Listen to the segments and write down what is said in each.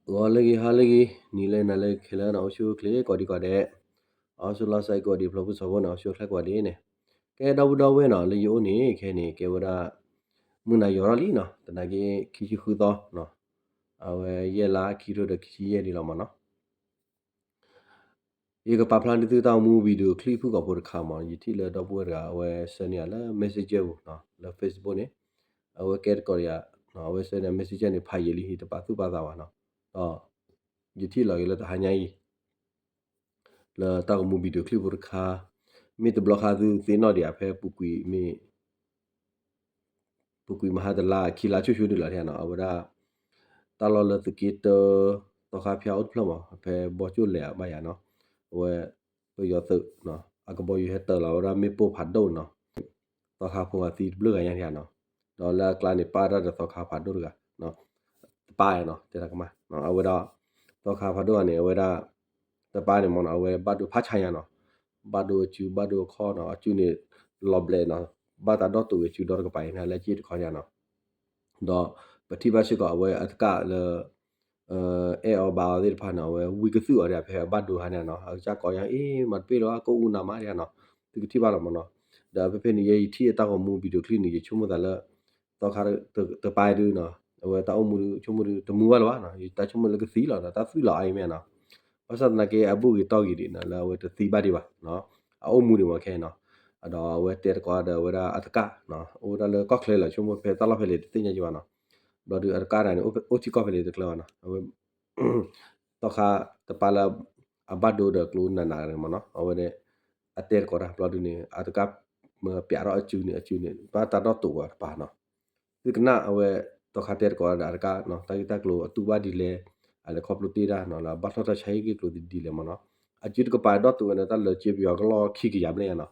ဂီၤလၢအဂ့ၤ ဟါလၢအဂ့ၤ နံၤလၢအဂ့ၤ နၤလၢအဂ့ၤ ခဲလၢာ်နီၤ အိၣ်ဆူၣ်အိၣ်ချ့ကိးဒံကိးဒဲး, အီစူလီၤစဲးကိးဒံး ဖျိးဖိစီၤဖိန့ၣ် အိၣ်ဆူၣ်အိၣ်ချ့ကိးဒံးန့ၣ်, ကဲ ဒီပုၢ်ဒီဝဲၢ်နီၤ လၢယအိၣ်န့ၣ်ခဲအံၤန့ၣ် ကဲဝဲဒၣ် မုၢ်နၤယီၤထီၣ်လံနီၤ သနာ်က့ ခံဆံဃုသီနီၤ, အဝဲယဲၢ်လါ ခံထိဒီးခံဆံယဲၢ်ဒံးလီၤမ့ၢ်နီၤ. ယကပာ်ဖျါန့ၢ်သုတၢ်ဂီၤမူ video clip ဖုၣ်ကိာ်ဖိတခါမ့ၢ် ယထံၣ်လၢဒီပုၢ်ဝဲၢ်တဂၤ အဝဲဆှၢန့ၢ်ယၤလၢ messenger ပူၤနီၤ လၢ Facebook န့ၣ်, အဝဲကဲတကိးဒီးယၤ, အဝဲဆှၢန့ၢ် messenger န့ၣ် ဖးယံာ်လံ ယတပာ်သူၣ်ပာ်သးဘၣ်နီၤ, ဒီး ယထံၣ်လီၤက့ၤလၢတဟါညါအံၤ လၢတၢ်ဂီၤမူ video clip ဖိတခါ, မ့ၢ်တဘျီဃီသုသ့ၣ်နီၣ်ဒံးဧါ ဖဲပူၤကွံာ်မ့ၢ် ပူၤကွံာ်မဟါတလါ ခံလါဆူၣ်ဆူၣ်ဒံးလီၤနီၤ အဝဲဒၣ် တၢ်လီၢ်လၢသုးက့တၢ သီခါဖၠါအိၣ်တဖျၢၣ်မး ဖဲဘီကၠိၣ်လဲၤဘၣ်ယၤနီၤ, အဝဲ ပယီၤသုး အကဘီယူၤဟဲတၢၤလီၤဝဲဒၣ်မ့ၣ်ပိၢ်ဖးဒိၣ်နီၤ, သီခါဖိဂၤသံတဘျုးဂၤညါန့ၣ်နီၤ, ဒီးလၢအကျါန့ၣ် ပာ်တၢ်ဒီးသီခါဖးဒိၣ်တဂၤ တပၢ်နီၤ တဲတၢ်ကမၣ် အဝဲဒၣ် သီခါဖးဒိၣ်ဂၤန့ၣ် အဝဲဒၣ် တပၢ်န့ၣ်မ့ၢ်နီၤ အဝဲဘၣ်ဒိဖးဆါညါနီၤ, ဘၣ်ဒိအစု ဘၣ်ဒိအခီၣ်နီၤ အစုန့ၣ် လီၤဘျဲးနီၤ, ဘၣ်တၢ်ဒီၣ်တုာ်ဝဲစုဒီတကပၤအံၤန့ၣ် လၢက့တခီန့ၣ်နီၤ, ဒီးပထံၣ်ဘၣ်စ့ၢ်ကီး အဝဲအတကၣ်လၢ အဲၣ်အီၤဘၣ်အီၤသ့ၣ်တဖၣ်န့ၣ် အဝဲဝံကသုၣ်အီၤဒၣ်ဖဲအဘၣ်ဒိဟါန့ၣ်နီၤ, အကစၢ်ကိးညါ အ့ မၤတပ့ၢ်လၢၤဘၣ် ကအိၣ်အူနးမးဒၣ်နီၤ, သုကထံၣ်ဘၣ်လီၤမ့ၢ်နီၤ, ဒီးဖဲဖဲန့ၣ် ယဲယထံၣ်အတၢ်ဂီၤမူ video clip န့ၣ် ယဆိကမိၣ်သးလၢ သီခါတပၢ်ဒုနီၤ, အဝဲတၢ်အိၣ်မူဒု ဆိကမိၣ်ဒု တမူဘၣ်လၢၤဘၣ်နီၤ, ယတၢ်ဆိကမိၣ်လၢကသံလီၤဒီး တၢ်သွံၣ်လီၤအါအံၤမ့ၢ်နီၤ, ဘၣ်ဆၣ်သနာ်က့ အဘူၣ်ဂ့ၤတီၢ်ဂ့ၤဒံးနီၤ လၢအဝဲတသံဘၣ်ဒံးဘၣ်နီၤ, အအိၣ်မူဒံးမ့ၢ်ခဲအံၤနီၤ, ဒီးအဝဲတဲတကိးဒီးအဝဲဒၣ်အတကၣ်နီၤ အိၣ်ဝဲဒၣ်လၢကီၢ်ချၢလီၤ ဆိကမိၣ်ဖဲတၢ်လီၢ်ဖဲလဲၣ်တသ့ၣ်ညါက့ၤဘၣ်နီၤ, ဘျီဒုအတကၣ်တဂၤန့ၣ် အိၣ်ထံကီၢ်ဖဲလဲၣ်တကျၢၤဘၣ်နီၤ, အဝဲ သီခါတပၢ်လၢ အဘၣ်ဒိဒီးကျိနးနးန့ၣ်မ့ၢ်နီၤ, အဝဲန့ၣ် အတဲတကိးတၢ်ဘျီဒုန့ၣ် အတကၣ်မၢပျးထီၣ်အစုန့ၣ် အစုန့ၣ် ဘၣ်တၢ်ဒီၣ်တုာ်ဝဲတပၤနီၤ, သုကနၣ်အဝဲ သီခါတဲတကိးဒီးအတကၣ်နီၤ တၢ်ဂ့ၢ်တၢ်ကျိၤအတူၢ်ဘၣ်ဒ်လဲၣ်, အလဲၤခီဖျိတ့ၢ်တၢ်နီၤ လၢအဘၣ်ထီၣ်တၢ်ဆါဟံၣ်ဂ့ၢ်ကျိၤဒ်လဲၣ်မ့ၢ်နီၤ, အစုတကပၤဒီၣ်တုာ်ဝဲန့ၣ် တၢ်လၢက့ပယီၤကလီၢ်ခံကယၤဘျဲၣ်ညါနီၤ,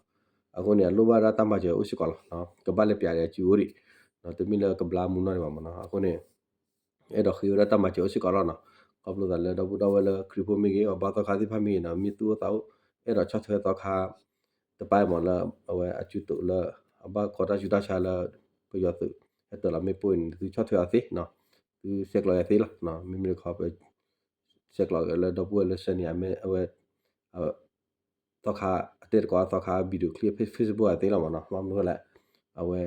အဃိန့ၣ် အလိၣ်ဘၣ်ဒၣ်တၢ်မၤစၢၤအိၣ်စ့ၢ်ကီးလီၤ, ကဘၣ်လဲၤပျးဒီးအစုအိၣ်ဒံး, တမ့ၢ်လၢကဘျါမူနီၢ်ဒံးဘၣ်မ့ၢ်နီၤ, အဃိန့ၣ် အဲၣ်ဒိးဃ့ဝဲဒၣ်တၢ်မၤစၢၤအိၣ်စ့ၢ်ကီးလီၤနီၤ, ခီဖျိသးလၢဒီပုၢ်ဒီဝဲၢ်လၢခရံာ်ဖိမ့ၢ်ဂ့ၤ အဘၣ်သီခါသ့ၣ်တဖၣ်မ့ၢ်ဂ့ၤနီၤ မ့ၢ်သူၣ်အိၣ်သးအိၣ် အဲၣ်ဒိးဆီၣ်ထွဲသီခါ တပၢ်မ့ၢ်လၢ အဝဲအစုတိာ်လၢ အဘၣ်ကီတၢ်ဆူးတၢ်ဆါလၢ ပယီၤသုး ဟဲတၢၤလီၤမ့ၣ်ပိၢ်န့ၣ် သုဆီၣ်ထွဲအီၤသ့နီၤ, သုဆဲးကျိးယၤသ့လီၤ, မ့မ့ၢ်တခီ ပ ဆဲးကျိးလၢဒီပုၢ်ဝဲၢ်လၢဆှၢန့ၢ်အမ့ၢ်အဝဲ သီခါ အတဲတကိးသီခါ video clip Facebook အသ့လီၤမ့ၢ်နီၤ, ဘၣ်မနုၤလဲၣ် အဝဲ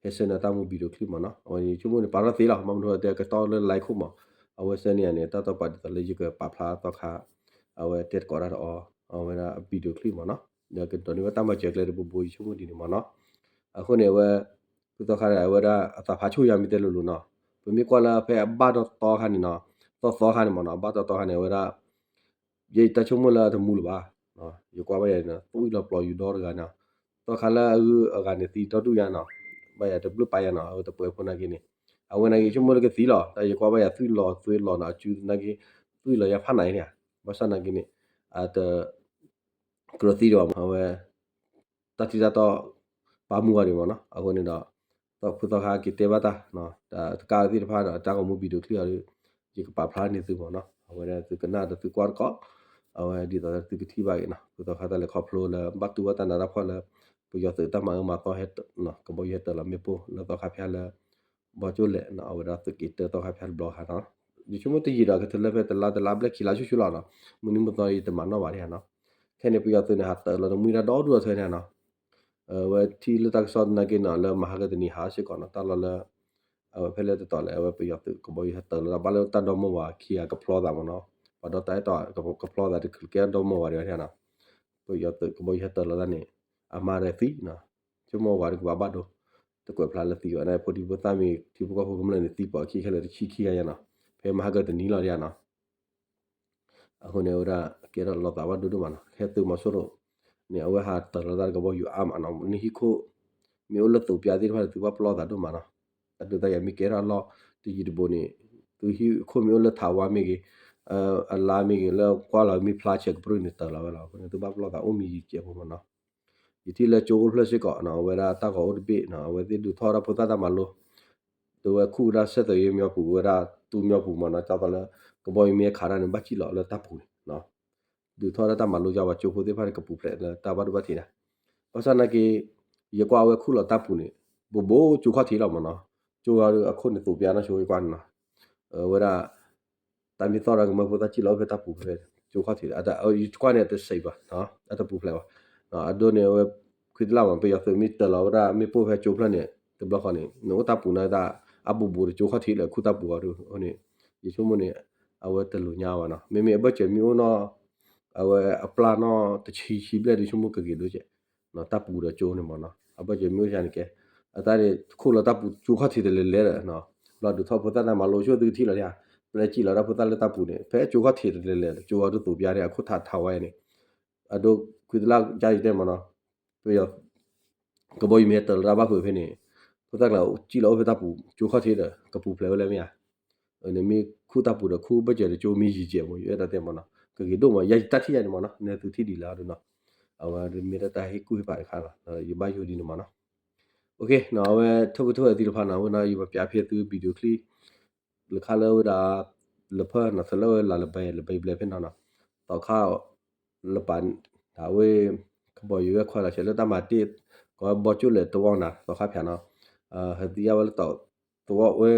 ဟဲဆှၢန့ၢ်တၢ်မူ video clip မ့ၢ်နီၤ, အဝဲန့ၣ်ဆိကမိၣ်န့ၣ် ပာ်ထီၣ်သ့လီၤ, ဘၣ်မနုၤတဲကတီၢ်လၢ like ခိၣ်မး, အဝဲဆှၢန့ၢ်ယၤန့ၣ် တၢ်တိာ်ပာ်ဒ်သိးလၢယကပာ်ဖျါသီခါ အဝဲတဲတကိးတၢ်ဒီးအီၤ အဝဲဒၣ် video clip မ့ၢ်နီၤ, ဒီးကဒိးန့ၢ်ဝဲတၢ်မၤစၢၤကျဲတဘိဘိ ယဆိကမိၣ်ဒ်န့ၣ်မ့ၢ်နီၤ, အဃိန့ၣ် အဝဲ ဖုသီခါတဂၤ အဝဲဒၣ်အသးဖးဆူၣ်ယၤမ့ၢ်တဲလိၤလိၤနီၤ, ပမ့ၢ်ကွၢ်လၢဖဲအဘၣ်ဒီးသီခါန့ၣ်နီၤ, သီသီခါန့ၣ်မ့ၢ်နီၤ, အဘၣ်ဒီးသီခါန့ၣ် အဝဲဒၣ် ယတၢ်ဆိကမိၣ်လၢအတမူလၢၤဘၣ်, ယကွၢ်ဘၣ်ယၤန့ၣ် သွံၣ်လီၤပျီယူၤဒီတဂၤန့ၣ်, သီခါလၢအဂုၤအဂၤန့ၣ်သံဒီဒူၣ်ညါနီၤ, ဘၣ်ယၤတဘျုးပာ်ယၤနီၤ, အဝဲတပှဲၤဖိနာ်က့န့ၣ်, အဝဲနာ်က့ဆိကမိၣ်လၢကသံလီၤ, တၢ်ယကွၢ်ဘၣ်ယၤသွံၣ်လီၤသွံၣ်လီၤနီၤ, အစုနာ်က့ သွံၣ်လီၤယၤဖးနးအံၤန့ၣ်, ဘၣ်ဆၣ်နာ်က့န့ၣ် အတ ကြၢးသံဒံးဘၣ်မး အဝဲ တၢ်ထံတၢ်တီ ပာ်မူအီၤဒံးမ့ၢ်နီၤ, အဃိန့ၣ်ဒီး ဖုသီခါက့ၤတဲဘၣ်တၢ် တၢ်တကးသ့ၣ်တဖၣ်ဒီး တၢ်ဂီၤမူ video clip အီၤဒီး ယကပာ်ဖျါန့ၢ်သုမ့ၢ်နီၤ, အဝဲဒၣ်သုကနၣ်ဒီးသုကွၢ်တကိး, အဝဲဒ်သိးသုကထံၣ်ဘၣ်က့ၤနီၤ, ဖုသီခါတၢ်လဲၤခီဖျိလၢ ဘၣ်တူၢ်ဘၣ်တၢ်နးတၢ်ဖှီၣ်လၢ ပယီၤသုးတၢ်မၤအၢမၤသီဟဲ ကဘီယူၤဟဲတၢၤလီၤမ့ၣ်ပိၢ်လၢသီခါဖၠါလၢ ဘီကၠိလဲၣ်နီၤ, အဝဲဒၣ်သုးက့တၢသီခါဖၠါတဘျီခါနီၤ, ယဆိကမိၣ်တယံာ်ဒီးကတၢၢ်လၢဖဲတလါတလါဘျဲၣ်ခံလါဆူၣ်ဆူၣ်လီၤနီၤ, မုၢ်နံၤမုၢ်သီယတမၤနီၣ်ဘၣ်ဒံးနီၤ, ခဲန့ၣ်ပယီၤသုးန့ၣ် ဟးတၢၤလီၤတမှံတၢ်ဒီဒူၣ်အီၤထဲန့ၣ်နီၤ, အဝဲထံၣ်လၢတၢ်ကစီၣ်သနာ်က့နီၤ လၢမဟါကတနံၤဟးစ့ၢ်ကီးနီၤ, တၢ်လီၢ်လၢ အဝဲဖဲလဲၣ်တတီၤလဲၣ် အဝဲပယီၤသုးကဘီယူၤဟဲတၢၤလီၤတၢ်ဘၣ်လၢတၢ်ဒီမါဝၤခံဂၤကဖျီသးမ့ၢ်နီၤ, ပှၤဒီတၢ်အဲၣ်တီကဖျီသးတချုးကဲဒီမါဝၤဒံးဘၣ်န့ၣ်နီၤ, ပယီၤသုးကဘီယူၤဟဲတၢၤလီၤတၢ်န့ၣ် အမါရဲသံနီၤ, ဆိကမိၣ်ဝၤဒုးကဘၣ်ဘၣ်ဒိ တကွဲးဖျါလၢသံဘၣ်န့ၣ် ဖိဒံဖိသၣ်မ့ၢ်ထံဖိကီၢ်ဖိကမျၢၢ်န့ၣ် သံပိာ်အခံခဲလၢာ်တဆံခံဂၤယါနီၤ, ဖဲမဟါကတနံၤလီၤဒံးနီၤ အဃိန့ၣ် အဝဲဒၣ်ကဲထီၣ်လီၤသးဘၣ်ဒိဒိၣ်မးနီၤ, ဟဲသုးမီၤစိရိၤန့ၣ် အဝဲဟးတၢၤလီၤတၢ်တကဘီယူၤအါမးနီၤ, နဟံၣ်ခိၣ်မ့ၢ်အိၣ်လၢသိးပၠါသ့ၣ်တဖၣ်န့ၣ် သုဘၣ်ပလီၢ်သးဒိၣ်မးနီၤ, တၢ်ဒုးတၢ်ယၤမ့ၢ်ကဲထီၣ်အလီၢ်တယံၤတဘိန့ၣ် သုဟံၣ်ခိၣ်မ့ၢ်အိၣ်လၢထးဝါမ့ၢ်ဂ့ၤ, အလါမ့ၢ်ဂ့ၤ လၢကွၢ်လီၤမ့ၢ်ဖျါဆဲးကပြုၢ်န့ၣ်တၢၤလီၤဝဲလီၤ, အဃိန့ၣ် သုဘၣ်ပလီၢ်သးအိၣ်မံၤယံၤကဲးဖိမးနီၤ ယထံၣ်လၢကၠိအိၣ်ဖျၢၣ်စ့ၢ်ကီးနီၤ အဝဲဒၣ်တၢ်ဂီၤအိၣ်တဘ့ၣ်နီၤ အဝဲသ့ၣ်ဒုးထီၣ်ဝဲဒၣ်ဖိသၣ်တၢ်မၤလိ ဒုးဝဲခူၣ်ဝဲဒၣ် ဆက်သွယ်ရေး မၠီပူၤ ဝဲဒၣ်တူမၠီပူၤမးနီၤ ဒ်သိးလၢ ကဘီယူၤမ့ၢ်ဟဲခးတၢ်န့ၣ် ဘၣ်စံၣ်လီၤလၢတၢ်ပူၤန့ၣ်နီၤ ဒုးထီၣ်ဝဲဒၣ်တၢ်မၤလိယါဝဲ ကၠိဖိသ့ၣ်တဖၣ်န့ၣ် ကပူၤဖျဲးလၢတၢ်ဘၣ်ဒိဘၣ်ထံးန့ၣ်, ဘၣ်ဆၣ်နာ်က့ ယကွၢ်ဝဲခူၣ်လီၤတၢ်ပူၤန့ၣ် ဘိးဘိကၠိခီၣ်ထံးလီၤမးနီၤ, ကၠိဂၤဒီးအခိၣ်န့ၣ်သိးပၠါနီၢ်ဆိယကွၢ်န့ၣ်နီၤ, ဝဲဒၣ် တ တၢ်မ့ၢ်သီၣ်ဒီးကမၢဖိသၣ်စံၣ်လီၤအိၣ်ဖဲတၢ်ပူၤဖဲကၠိခီၣ်ထံးဒီး ယကွၢ်န့ၣ်တစဲးဘၣ်, အတပူၤဖျဲးဘၣ်. အဒိန့ၣ်အဝဲ ခွံတလၢ်မး ပယီၤသုးမ့ၢ်တၢၤလီၤဝဲဒၣ် မ့ၣ်ပိၢ်ဖဲကၠိဖျၢၣ်န့ၣ် တဘျီဃီန့ၣ် နအိၣ်တၢ်ပူၤန့ၣ်ဒၣ် အဘူးဘူးတကၠိခီၣ်ထံးလၢခူၣ်တၢ်ပူၤအီၤဒ်န့ၣ် ယဆိကမိၣ်န့ၣ် အဝဲတလိာ်ညါဘၣ်နီၤ. မ့မ့ၢ်အဘၢၣ်စၢၤမ့ၢ်အိၣ်နီၤ အဝဲအပျၢ်နီၣ်တဆံဆံဘျဲၣ်ဒ်ဆိကမိၣ်ကဂ့ၤဒိၣ်ကဲး တၢ်ပူၤဒီးကၠိန့ၣ်မးနီၤ. အဘၢၣ်စၢၤမ့ၢ်အိၣ်ယါန့ၣ်ကဲ အတၢ်န့ၣ် ခိၣ်လီၤတၢ်ပူၤကၠိခီၣ်ထံးတလဲၤလဲၤဒီး ဘျီဒုးထီၣ်ဖိသၣ်တၢ်မၤလိဆူၣ်သုကထံၣ်လီၤလံဧါ, ပျဲစံၣ်လီၤဒၣ်ဖိသၣ်လၢတၢ်ပူၤန့ၣ် ဖဲကၠိခီၣ်ထံးတလဲၤလဲၤ ကၠိအီၤဒ်သိးပျါန့ၣ် အခိၣ်ထးထးဝဲန့ၣ် အဒိခွံတလၢ်ကါယတဲမးနီၤ, ပယီၤ ကဘီယူၤမ့ၢ်ဟဲတၢၤလီၤတၢ်ဘၣ်ဖုးဖဲန့ၣ် ဖိသၣ်ကျါစံၣ်လီၤအိၣ်ဖဲတၢ်ပူၤကၠိခီၣ်ထံးဒီး ကပူၤဖျဲးဝဲလၢမ့ၢ်ဧါ. န့ၣ်မ့ၢ်ခူၣ်တၢ်ပူၤဒီးခူၣ်ဘၢၣ်စၢၤဒီးကၠိမ့ၢ်ယံၤကဲးမး ယအဲၣ်ဒိးတဲမးနီၤ ကဂ့ၤဒိၣ်မး ယတၢ်ထံၣ်ယါန့ၣ်မးနီၤ နဲသုထံၣ်ဒ်လဲၣ်အီၤဒ်နီၤ. အဝဲမ့ၢ်ဒၣ်တၢ်ဟ့ၣ်ကူၣ်ဟ့ၣ်ဖးတခါလီၤ ယဘၣ်ယိၣ်ဒ်န့ၣ်မးနီၤ. အဝဲထိၣ်ကထိၣ်ဝဲသ့ၣ်တဖၣ်နီၤ အဝဲနီၤ ယပျးဖဲသု video clip လၢခါလၢဝဲဒၣ် လၢဖၢနီၤ သလၢဝဲလၢလၢဘဲ လၢဘဲဘျဲဖဲနီၤနီၤ သီခါ လၢပာ် ဒၣ်ဝဲ ကဘီယူၤဝဲခွဲးလီၤဆဲးလၢတၢ်မၤတ့ၢ် ကီးဘီကၠိလဲၣ်တဝီနၤ သီခါဖၠးနီၤ ဟဲသံယါဝဲလၢသီသဝီဝဲ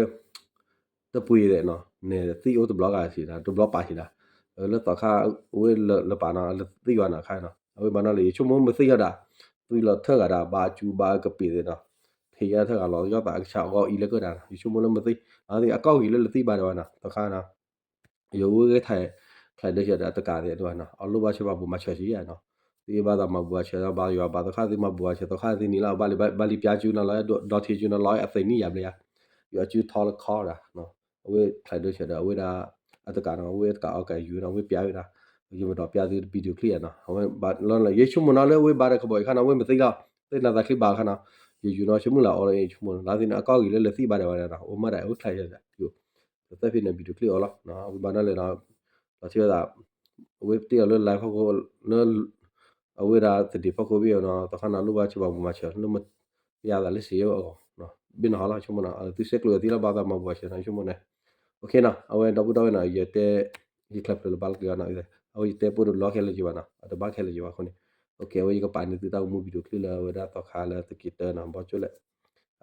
တပှ့ၤဒဲးနီၤ န့ၣ်သံအိၣ်တဘျီဂၤဆံးဒၣ် တဘျီပာ်ဆံးဒၣ် လၢသီခါ ဝဲလၢပာ်နီၤ လၢသံဝဲနီၤခါနီၤ အဝဲဘၣ်နီၤလၢယဆိကမိၣ်မ့ၢ်သံယီၤဒၣ် သွံၣ်လီၤထၢၣ်ဂၤဒၣ် ဘၣ်အစူဘၣ်ကပ့ၤသ့ၣ်နီၤ ဖံးယါထၢၣ်ဂၤလီၤယီၣ်သးကဆးအဂီၢ်အံၤလၢကၢၢ်ဒၣ်နီၤ ယဆိကမိၣ်လၢမ့ၢ်သံ အသ့ၣ်အကီၢ်ဂ့ၤလၢလၢသံဘၣ်ဒဲးဝဲနီၤ သီခါနီၤ ယဝဲဂဲၤထၢၣ် ချဲးဒၢးဆဲးဒီးအတကးသ့ၣ်ဒၣ်နီၤ အလိၣ်ဘၣ်ဆၢဘၣ်ဘူးမၤစၢၤဆံးယါနီၤ သ့ဘၣ်သးမၤဘူးမၤစၢၤ ဘၣ်ယွၤဘၣ်သီခါသ့ၣ်မၤဘူးမၤစၢၤ သီခါသ့ၣ်နံၤလၢဘၣ်လံဘၣ်လံပျါကၠူနီၤလီၤ ဒီထံကၠူနီၤလီၤ အသ့ၣ်နံၣ်ယါဘျဲယါ ယွၤကၠူထီလၢခီဒၣ် အဝဲချဲးဒၢးဆဲးဒီးအဝဲဒၣ် အတကးနီၤ အဝဲတကးအီၣ်ကးယူၤနီၤ အဝဲပျါဝဲဒၣ် ယမ့ၢ်ဒိးပျါသု video clip နီၤ အဝဲဘၣ်လီၤလၢ ယဆိကမိၣ်နီၤလၢအဝဲဘၣ်ဒီးကဘီယူၤခါနီၤ အဝဲမ့ၢ်သံလီၤ သ့ၣ်နၤသးချံဘၣ်ခါနီၤ ယယူၤနီၤဆိကမိၣ်လၢအီၤလၢယဆိကမိၣ် လၢသ့ၣ်န့ၣ် အကီၢ်ဂ့ၤလၢလၢသံဘၣ်ဒဲးဝဲဒၣ်နီၤ အဝဲမၤဒၣ်အဝဲချဲးဒၢးဆဲးဒီး သၢဖဲန့ၣ် video clip အီၤလီၤ အဝဲဘၣ်နီၤလဲၣ်နီၤ လီၤထံၣ်ဝဲဒၣ် အဝဲတ့ၢ်အီၤလၢ live ဖီခိၣ် လၢ အဝဲဒၣ်သဒံးဖီခိၣ်ဘ့ၣ်အီၤနီၤ သီခါနီၤလိၣ်ဘၣ်ဆၢဘၣ်ဘူးမၤစၢၤ လၢမ့ၢ်ပျါသးလၢစံးအဂီၢ် ဘ့ၣ်နီၤဟီလီၤဆိကမိၣ်နီၤ သုဆဲးကျိးသံလၢဘၣ်သးမၤဘူးမၤစၢၤနီၤဆိကမိၣ်န့ၣ် okay နီၤ အဝဲဒီပုၢ်ဒီဝဲၢ်နီၤ ယတဲ ယချဲးဖျိလၢဘၣ်လၢကယီနီၤ အဝဲယတဲပိၢ်တဘျီခဲလၢာ်ယဘၣ်နီၤ အတဘၣ်ခဲလၢာ်ယဘၣ်အဃိန့ၣ် okay အဝဲယကပာ်န့ၢ်သုတၢ်ဂီၤမူ video clip လၢအဝဲဒၣ်သီခါလၢသုးက့တၢနီၤ ဘီကၠိလဲၣ်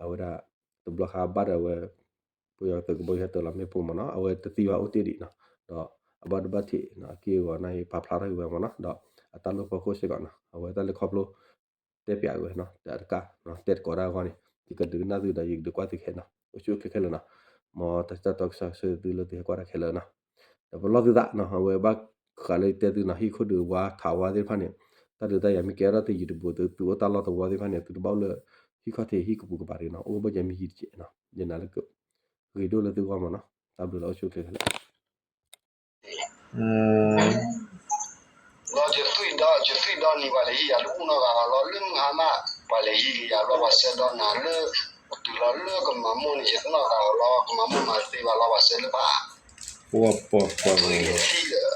အဝဲဒၣ် တဘျီဃီဘၣ်ဒီးအဝဲ ပယီၤသုးကဘီယူၤဟဲတၢၤလီၤမ့ၣ်ပိၢ်မးနီၤ အဝဲတသံဘၣ်အိၣ်တ့ၢ်ဒံးနီၤ ဒီးအဘၣ်ဒိဘၣ်ထံးနီၤ အက့ၢ်အဂီၤန့ၣ် ယပာ်ဖျါထီၣ်က့ၤဝဲမးနီၤ ဒီးအတၢ်လိၣ်ဖီခိၣ်စ့ၢ်ကီးနီၤ အဝဲတၢ်လၢခီဖျိ တဲပၠးက့ၤဝဲနီၤ တၢ်တကး တဲသကိးတၢ်အဂီၢ်န့ၣ် ယကဒုးကနၣ်သုဒီးယကဒုးကွၢ်သုခဲနီၤ အိၣ်ဆူၣ်အိၣ်ချ့ခဲလၢာ်နီၤ မ်တၢ်ကစီၣ်ကစၢၢ်သုလၢသုဟဲကွၢ်တၢ်ခဲလၢာ်နီၤ ဒီးပလီၢ်သုသးနီၤ အဝဲဘၣ်ဃးလၢယတဲသုနီၤ ဟံၣ်ခိၣ်ဒုးဝါထးဝါသ့ၣ်တဖၣ်န့ၣ် တၢ်ဒုးတၢ်ယၤမ့ၢ်ကဲထီၣ်သုယံၤတဘူးသု သုအိၣ်တၢ်လီၢ်သဝီသ့ၣ်တဖၣ်န့ၣ် သုတဘၣ်အိၣ်လၢ ဟံၣ်ခီၣ်ထံးဟံၣ်ကပူၤကပၤတဂ့ၤနီၤ အိၣ်ဘၣ်ယၤမ့ၢ်ယံၤတကဲးနီၤ ယနာ်လၢက ဂ့ၤဒိၣ်လၢသုဂီၢ်မးနီၤ တၢ်ဘျုးလၢအိၣ်ဆူၣ်အိၣ်ချ့ခဲလၢာ် လီၤယသွံၣ်ဒီး ယသွံၣ်ဒီနံၤ ပှၤလဲၤဟံးယၤလၢအူနီၢ်ဂၤလီၤ လၢမုၢ်ဟါမး ပှၤလဲၤဟံးက့ၤယၤဘျီ ပှၤဆှၢဒီနၤလၢ တုၤလီၤလၢကမၤမိၢ်န့ၣ် ယသနီၣ်သးအီၤလီၤ ကမၤမိၢ်မၤသ့ဘၣ်လီၤ ပှၤဆှၢလၢပှၤ ပှၤပှၤပှၤ သွံၣ်ဒီး ကါ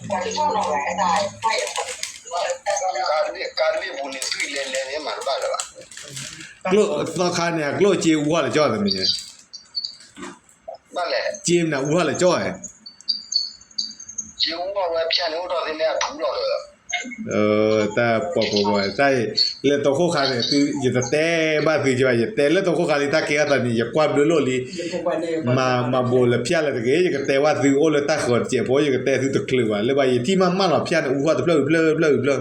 ဘ့ၣ်ပူၤန့ၣ် သွံၣ်လဲၤလဲၤန့ၣ် မၤတဘၣ်လၢၤဘၣ် ကျိၣ်သီခါန့ၣ် အကျိၣ်စ့အူဟီၣ်လၢကၠီၣ်တမံၤန့ၣ် ဘၣ်လဲၣ် စ့မနုၤအူဟီၣ်လၢကၠီၣ်ဧါ စ့အူဟီၣ်ဝဲဖၠၣ်န့ၣ် အိၣ်ထီၣ်သ့ၣ်န့ၣ်အထူလီၤလၢ တၢ်ပှၤပှၤပှၤ တၢ်အံၤ လၢတဟိၣ်ဃာ်န့ၣ် ယတတဲဘၣ်သုကဘၣ် ယတဲလၢတဟိၣ်ဃာ်လံ တၢ်ကဲထီၣ်သးန့ၣ် ယကွၢ်ဘျုးလိၣ်လံ မၤ မၤဘိးလၢဖၠၣ်လၢတဂ့ၤ ယကတဲဘၣ်သုအိၣ်လၢတၢ်ဃီၤတစဲးဖိ ယကတဲသုတချုးဘၣ် လၢဘၣ်ယထံၣ်မးမးလီၤ ဖၠၣ်န့ၣ်အူဟီၣ်တဖျၢၣ်တဖျၢၣ်တဖျၢၣ် နမုၢ်ဂၤ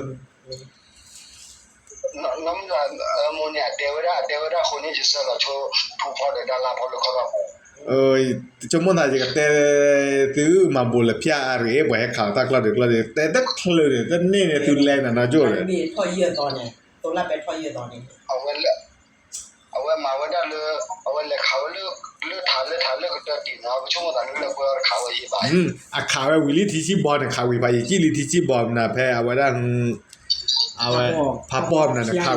အမိၢ်န့ၣ် အတဲဝဲဒၣ် အတဲဝဲဒၣ်အဃိန့ၣ် ယဆၢလီၤဆိ ထူဖီဒီးတၢ်လၢဖီလၢခီၣ်ထီၣ်ပူၤ ဆိကမိၣ်သးယကတဲသုမၤဘိးလၢဖၠၣ်အါတဂ့ၤ ပှၤဟဲခးတၢ်ကျီၢ်ဒုးကျီၢ်ဒုး တဲတချုးန့ၣ် တန့ၢ်န့ၣ်သုလဲၤနၤနီၢ်ကၠိၣ်န့ၣ် အဝဲလၢ အဝဲမၤဝဲဒၣ်လၢ အဝဲလဲၤခးဝဲလၢ လၢထးလၢထးလၢကတၢၢ်တံၢ်နီၤ ပဆိကမိၣ်သးလၢလၢပှဲၤအီၤတခးဝဲယံၤဘၣ် အခးဝဲဝံၤလံထံဆံဘီန့ၣ် ခးဝံၤဖးယံာ်ကံၣ်လံထံဆံဘီမနုၤဖဲ အဝဲဒၣ် အဝဲ ဖးပီၢ်မနုၤန့ၣ် ခး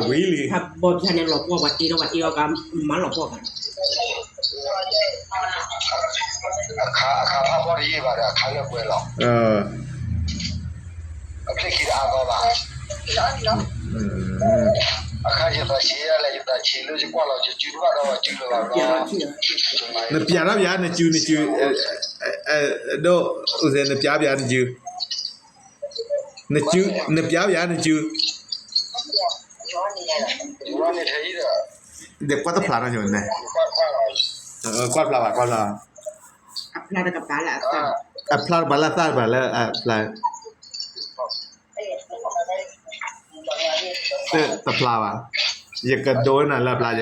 ဝံၤလံ ဘီဖၠၣ်န့ၣ်လီၤပှီၢ်ပှၤတ့ထီၣ်ပှၤတ့ထီၣ်ကမၤလီၤပှီၢ်ဘၣ် အခး အခးဖးပီၢ်တယံာ်ဘၣ်ဒီး အခးလၢပှဲၤလီၤ အဖျ့ၣ်ခံတအါကီဘၣ် အခါယသးဆံးယလဲၣ် ယသးဆံးလၢယကွၢ်လီၤယစုတဘၣ်ဒီး ပှၤစုလၢၤဘၣ်ဘျီ နပျးထီၣ်ပယါနစု နစု ဒိၣ် နပျးပယါနစု နစု နပျးပယါနစု ဒီးကွၢ်တဖျါထီၣ်န့ၣ် ကွၢ်တဖျါဘၣ် ကွၢ်တဖျါဘၣ် ဖျါတကပၤလၢအသၣ်, အဖျါတကပၤလၢအသၣ်တကပၤလၢအဖျါ, တဖျါဘၣ်, ယကဒိနၤလၢအဖျါယ,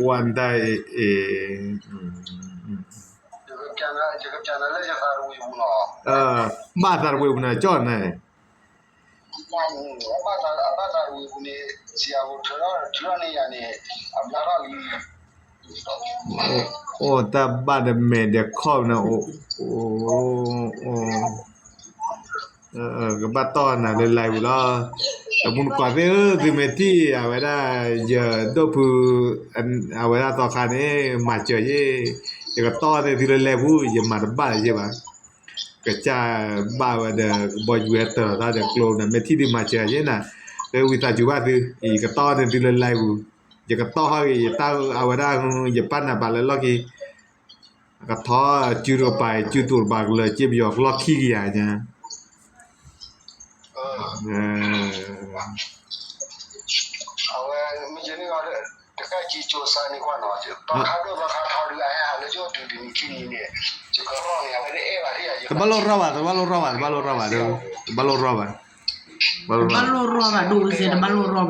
ဝါဒၣ်အံၤ, ဘၣ်သးတဝ့ၢ်ပူၤန့ၣ် ကၠီၣ်န့ၣ် အိၣ်တၢ်ဘၣ်ဒီးမဲာ်ဒီးခီၣ်န့ၣ်, ကဘၣ်တီၢ်နၤလၢ live ပူၤလီၤ. တမူတကိးသ့ၣ်ဧၢ, သုမ့ၢ်ထံၣ်အဝဲဒၣ် ယဒိၣ်ဖု အဝဲဒၣ်သီခါန့ၣ် မၤစၢၤယ့ၣ်, ယကတီၢ်န့ၢ်သုလၢ live ပူၤ, ယမၤတဘၣ်လၢၤယ့ၣ်ဘၣ်. ကစၢ်ဘၣ်ဝဲဒီး ကဘီယူၤဝဲတၢၤထီၣ်ဒီးကျိန့ၣ် မ့ၢ်ထံၣ်ဒုးမၤစၢၤယ့ၣ်နၤ, လၢဝံသးစူၤဘၣ်သု, ယကတီၢ်န့ၢ်သုလၢ live ပူၤ, ယကတီၢ်ဟီၣ်ဂ့ၤ ယတၢ်အဝဲဒၣ် ယပၢ်နၢ်ပၢၢ်လၢလီၢ်ခံ, ကထီၣ်စုတကပၤ စုတူာ်တကပၤကလၢၤ စ့ပယီၤလီၢ်ခံကယၤညါ တဘၣ်လိၣ်ရီၣ်ဘၣ်, တဘၣ်လိၣ်ရီၣ်ဘၣ်, တဘၣ်လိၣ်ရီၣ်ဘၣ်, တဘၣ်လိၣ်ရီၣ်ဘၣ်, တဘၣ်လိၣ်ရီၣ်ဘၣ်, တဘၣ်လိၣ်ရီၣ်ဘၣ်.